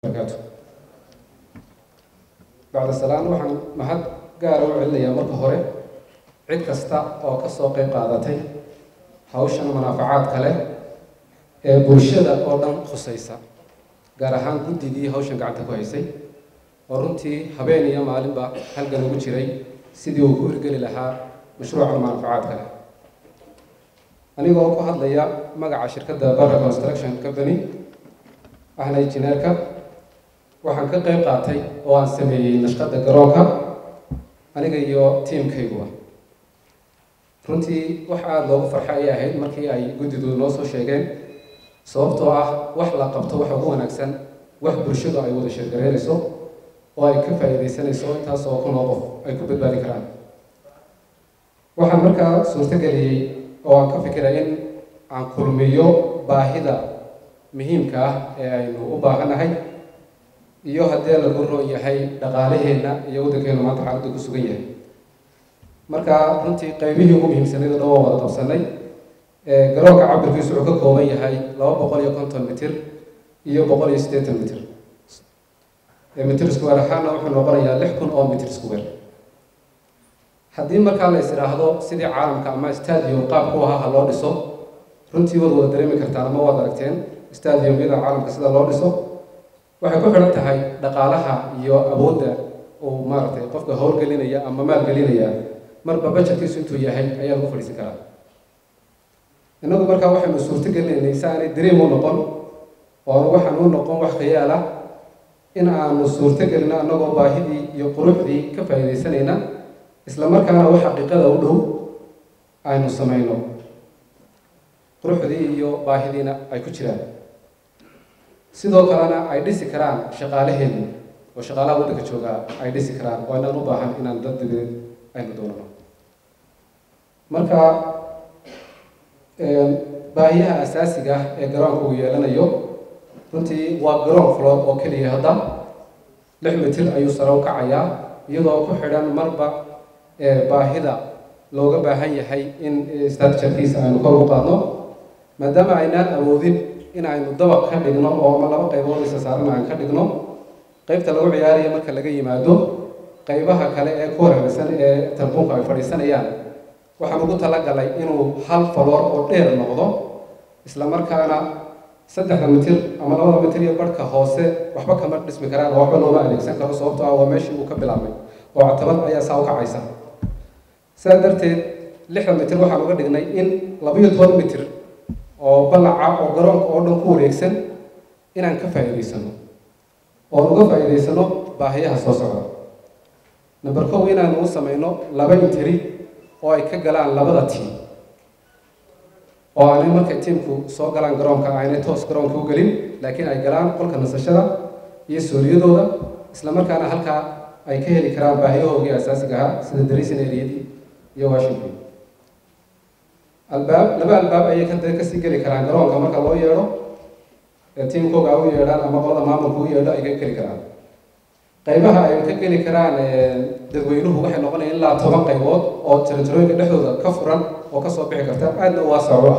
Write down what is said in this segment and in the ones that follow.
Barakaatu. Bacda salaan, waxaan mahad gaara u celinayaa marka hore cid kasta oo ka soo qeyb qaadatay hawshan munaafacaadka leh ee bulshada oo dhan khusaysa, gaar ahaan guddigii hawshan gacanta ku haysay oo runtii habeen iyo maalinba halgan ugu jiray sidii uu ku hirgeli lahaa mashruuca munaafacaadka leh. Anigoo ku hadlaya magaca shirkadda Barra Construction Company, ahna injineerka, waxaan ka qeyb qaatay oo aan sameeyey nashqadda garoonka aniga iyo tiimkayguba. Runtii wax aada loogu farxa ayay ahayd markii ay guddidu noo soo sheegeen, sababtoo ah wax la qabto waxa ugu wanaagsan wax bulshadu ay wada sheergareynayso oo ay ka faa'iidaysanayso, intaasoo kun oo qof ay ku badbaadi karaan. Waxaan markaa suurtogeliyey oo aan ka fikiray in aan kulmiyo baahida muhiimka ah ee aynu u baahannahay iyo haddii lagu roon yahay dhaqaalaheenna iyo waddankeenu maanta xaaladdu ku sugan yahay. Marka runtii qaybihii ugu muhiimsanayd oo dhan waan wada qabsanay. Garoonka cabirkiisu wuxuu ka kooban yahay 250 mitir iyo 180 mitir, mitir square ahaana wuxuu noqonayaa 6000 oo mitir square. Haddii markaa la is idhaahdo sidii caalamka ama stadium qaabku ahaa ha loo dhiso, runtii waad wada dareemi kartaan ama waad aragteen stadiumyada caalamka sida loo dhiso. Waxay ku xidhan tahay dhaqaalaha iyo awoodda uu maaragtay qofka howlgelinaya ama maalgelinaya, marba bajetkiisu intuu yahay ayaa lagu fadhiisan karaa. Innagu markaa waxaynu suurto gelinaynay si aanay dareem u noqon oo waxaan u noqon wax khiyaal ah, in aanu suurto gelino annagoo baahidii iyo quruxdii ka faa'iidaysanayna, isla markaana wax xaqiiqada u dhow aynu samayno, quruxdii iyo baahidiina ay ku jiraan, sidoo kalena ay dhisi karaan shaqaalaheenu oo shaqaalaha waddanka joogaa ay dhisi karaan, oo inaan u baahan inaan dad dibadeed aynu doonano. Marka baahiyaha asaasiga ah ee garoonka uu yeelanayo runtii waa garoon floor oo keliya. Hadda 6 mitir ayuu sare u kacayaa, iyadoo ku xidhan marba baahida looga baahan yahay in structurekiisa aynu kor ugu qaadno, maadaama aynaan awoodin in aynu dabaq ka dhigno oo ama laba qaybood isa saaran aan ka dhigno. Qaybta lagu ciyaaraya marka laga yimaado, qaybaha kale ee ku hareeraysan ee tarbuunku ay fadhiisanayaan waxaan ugu talagalay inuu hal faloor oo dheer noqdo, isla markaana 3da mitir ama 2da mitir iyo barhka hoose waxba kama dhismi karaan oo waxba looma adeegsan karo, sababtoo ah waa meeshii uu ka bilaabmay oo catabad ayaa saa u kacaysa. Sidaa darteed 6da mitir waxaan uga dhignay in 12 mitir oo ballaca oo garoonka oo dhan ku wareegsan inaan ka faa'iidaysano oon uga faa'iidaysano baahiyaha soo socda. Number 1, inaanu u samayno laba interi oo ay ka galaan labada tiim, oo aanay markay tiimku soo galaan garoonka aanay toos garoonka u gelin, laakiin ay galaan qolka nasashada iyo sooriyadooda, isla markaana halkaa ay ka heli karaan baahiyahoogii asaasiga ahaa sida dressing areadii iyo washington. Albaab, laba albaab ayay ka kasii geli karaan garoonka marka loo yeedho ee tiimkooga u yeedhaan ama qolada maamulka u yeedho ay ka geli karaan. Qaybaha ay ka geli karaan dadweynuhu waxay noqonayaan ilaa 10 qaybood oo jaranjarooyinka dhexdooda ka furan oo kasoo bixi karta, aadna u waasac u ah.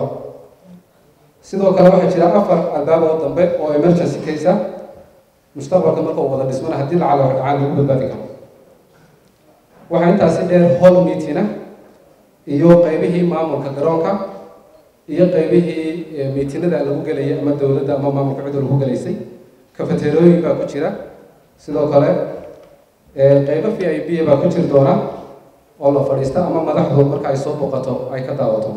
Sidoo kale waxaa jira 4 albaab oo dambe oo emergency case ah, mustaqbalka marka uu wada dhismana haddii lacala wax dhacaan lagu badbaadi karo. Waxaa intaasi dheer hall meeting ah iyo qaybihii maamulka garoonka iyo qaybihii miitinada lagu gelayay ama dowladda ama maamulka cidda lagu gelaysay. Kafeterooyin baa ku jira, sidoo kale qaybo VIP baa ku jiri doona oo la fadhiista ama madaxdu marka ay soo boqoto ay ka daawato.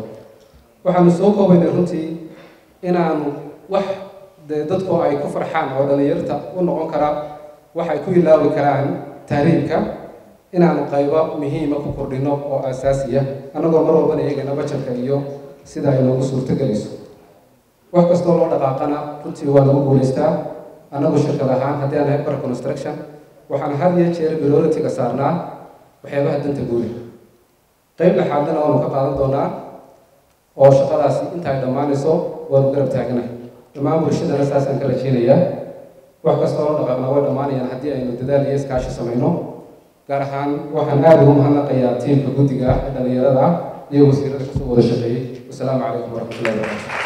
Waxaanu soo koobaynay runtii inaanu wax dee dadku ay ku farxaan oo dhalinyarta u noqon kara wax ay ku ilaawi karaan tahriibka, inaanu qaybo muhiima ku kordhino oo aasaasiya, annagoo mar walbana eegayna bajetka iyo sida ay noogu suurtogelayso. Wax kastoo loo dhaqaaqana runtii waa lagu guulaystaa. Annagu shirkad ahaan haddii aan nahay Barra Construction, waxaan had iyo jeer priority-ga saarnaa waxyaabaha danta guuda. Qayb lixaadna waanu ka qaadan doonaa oo shaqadaasi inta ay dhammaanayso waanu garab taaganahay dhammaan bulshadana, saasaan ka rajeynayaa. Wax kastoo loo dhaqaaqna way dhammaanayaan haddii aynu dadaal iyo iskaashi samayno. Gaar ahaan waxaan aada ugu mahadnaqayaa tiimka guddiga ah ee dhalinyarada ah iyo wasiirada kasoo wada shaqeeyey. Wasalaamu calaykum waraxmatullahi wabarakatu.